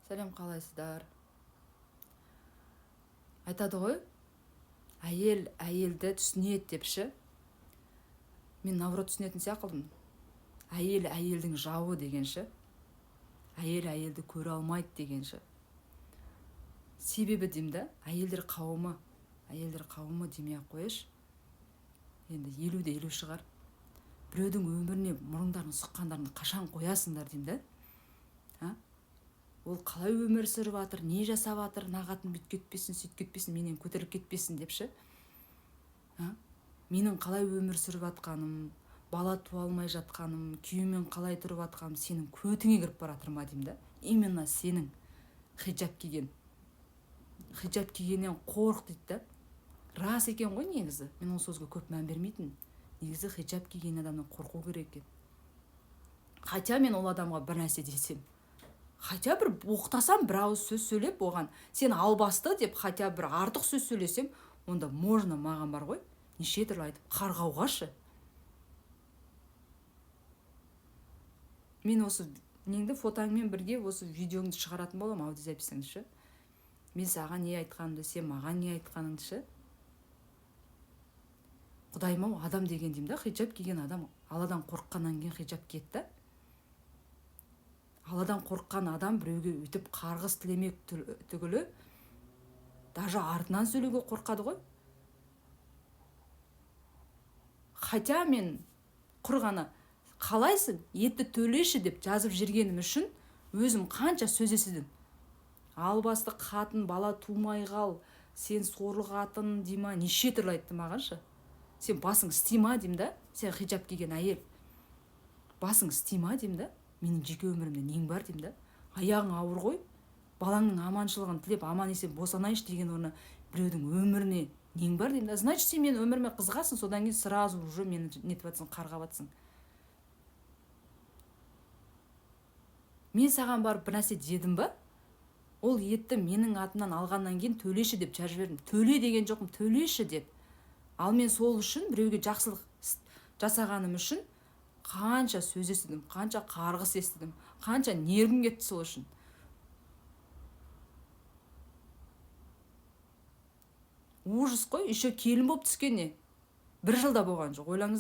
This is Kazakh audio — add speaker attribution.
Speaker 1: Сәлем, қалайсыздар? Айтады ғой, әйел әйелді түсінеді деп ше. Мен наоборот түсінетін сияқтымын. Әйел әйелдің жауы деген ше. Әйел әйелді көре алмайды деген ше. Себебі деймін да, әйелдер қауымы, әйелдер қауымы демей ақ қояйыншы. Енді 50-де 50 шығар. Біреудің өміріне мұрындарын сұққандарын қашан қоясыңдар деймін да. А? Ол қалай өмір сүріп жатыр, не жасап жатыр, мына қатын бүйтіп кетпесін, сөйтіп кетпесін, менен көтеріліп кетпесін деп ше. А? Менің қалай өмір сүріп жатқаным, бала туа алмай жатқаным, күйеуіммен қалай тұрып жатқаным сенің көтіңе кіріп бара жатыр ма деймін да. Именно сенің хиджаб киген. Хиджаб кигеннен қорқ дейді да. Рас екен ғой негізі. Мен ол сөзге көп мән бермейтін. Негізі хиджаб киген адамнан қорқу керек екен. Хотя мен ол адамға бір нәрсе десем, хотя бір боқтасам, бір ауыз сөз сөйлеп оған, сен албасты деп хотя бір артық сөз сөйлесем, онда можно маған бар ғой, неше түрлі айтып қарғауға шы. Мен осы неңді фотоңмен бірге осы видеоңды шығаратын боламын, аудиозаписіңді шы. Мен саған не айтқанымды, сен маған не айтқаныңды шы. Құдайым ау, адам деген деймін да, хиджаб киген адам Алладан қорыққаннан кейін хиджаб киеді да. Алладан қорыққан адам біреуге өйтіп қарғыс тілемек түгілі, даже артынан сөйлеуге қорқады ғой. Хотя мен құр ғана қалайсың, етті төлеші деп жазып жібергенім үшін өзім қанша сөз естідім. Албасты қатын, бала тумай қал, сен сорлы қатын дей ма, неше түрлі айтты маған шы. Сен басың істей ма деймін да, сен хиджаб киген әйел. Басың істей ма деймін да, менің жеке өмірімде нең бар деймін да. Аяғың ауыр ғой, балаңның аманшылығын тілеп аман есен босанайыншы деген орнына біреудің өміріне нең бар деймін да. Значит, сен менің өміріме қызығасың, содан кейін сразу уже мені нетіп жатсың, қарғап жатсың. Мен саған барып бір нәрсе дедім ба? Ол етті менің атымнан алғаннан кейін төлеші деп жазып жібердім. Төле деген жоқпын, төлеші деп. Ал мен сол үшін біреуге жақсылық жасағаным үшін қанша сөз естідім, қанша қарғыс естідім, қанша нервім кетті сол үшін. Ужас қой, еще келін болып түскенне. Бір жылда болған жоқ, ойлаңыз.